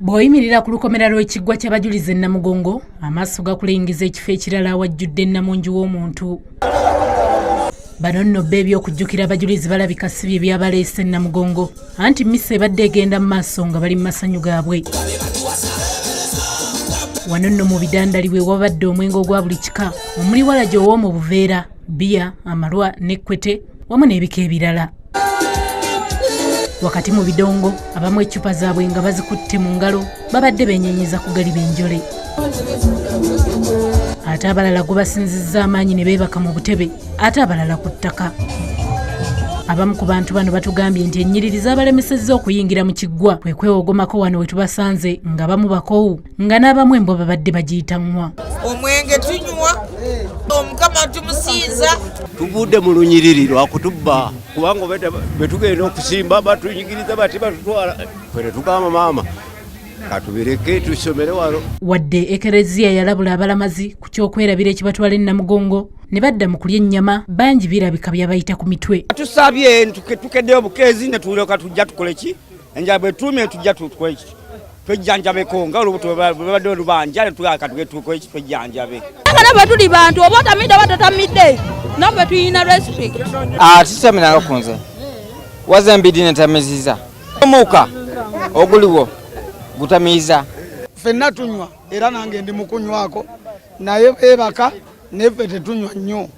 Bw'oyimirira ku lukomera lw'ekiggwa ky'abajulizi e Namugongo, amaaso gakulengiza ekifo ekirala awajjudde nnamungi w'omuntu. Bano nno bo eby'okujjukira abajulizi balabika si bye byabaleese e Namugongo, anti mmisa ebadde egenda mu maaso nga bali mu masanyu gaabwe. Wano nno mu bidandali we wabadde omwenge ogwa buli kika omuli walagi ow'omu buveera, bbiya, amalwa n'ekkwete wamu n'ebika ebirala. Wakati mu bidongo abamu eccupa zaabwe nga bazikutte mu ngalo babadde benyenyeza kugaliba enjole, ate abalala gubasinzizza amaanyi ne beebaka mu butebe, ate abalala ku ttaka. Abamu ku bantu bano batugambye nti ennyiriri zaabalemesezza okuyingira mu kiggwa, kwe kwewogomako wano we tubasanze nga bamu bakoowu nga n'abamu embwa babadde bagiyita ŋŋwa. Omwenge tunywa, Omukama tumusinza. Tuvudde mu lunyiriri lwakutubba, kubanga bwe tugenda okusimba batunyigiriza bati batutwala. Ffe tetugamba, maama katubireke tusomere wano. Wadde Ekereziya yalabula abalamazi ku ky'okwerabira ekibatwala e Namugongo ne badda mu kulya ennyama, bangi birabika byabayita ku mitwe. Tusabye tukeddeyo bukeezi ne tulyoka tujja tukole ki? Enjala bwe tulumye tujja tukole ki? Twejjanjabeko nga olubuto bwe babadde lubanja ne tukole ki? Twejjanjabe. Nga naffe tuli bantu, oba otamidde oba totamidde, naffe tuyina respect. Sitamiranga ku nze waza embidi netamiziza omuuka oguliwo gutamiiza. Ffenna tunywa, era nange ndi mukunywako, naye beebaka, neffe tetunywa nnyo,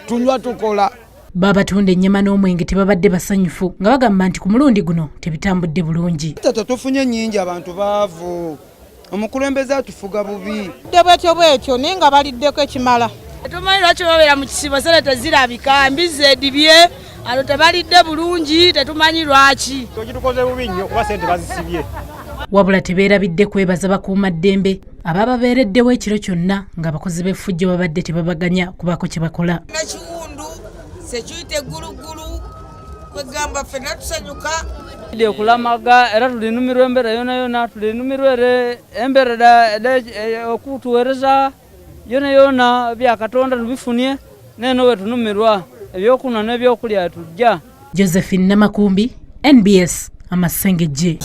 tunywa tukola. Babatunda ennyama n'omwenge tebabadde basanyufu nga bagamba nti ku mulundi guno tebitambudde bulungi. Tetufunye nnyingi, abantu baavu, omukulembeze atufuga bubi. Dde bwetyo bwetyo, naye nga baliddeko ekimala. Tetumanyi lwaki babeera mu kisibo, sente tezirabika, mbizzi edibye ano, tebalidde bulungi, tetumanyi lwaki. Kitukoze bubi nnyo kuba sente bazisibye. Wabula tebeerabidde kwebaza bakuumaddembe abababeereddewo ekiro kyonna ng'abakozi b'effujjo babadde tebabaganya kubaako kye bakola. Nakiwundu security gulugulu, kwegamba ffenna tusanyuka. Ndi okulamaga era tulinumirwa embeera yona yona, tulinumirwa ere embeera okutuweereza yona yona bya Katonda tubifunye, neno wetunumirwa ebyokunywa n'ebyokulya tujja. Josephine Namakumbi, NBS, Amasengejje.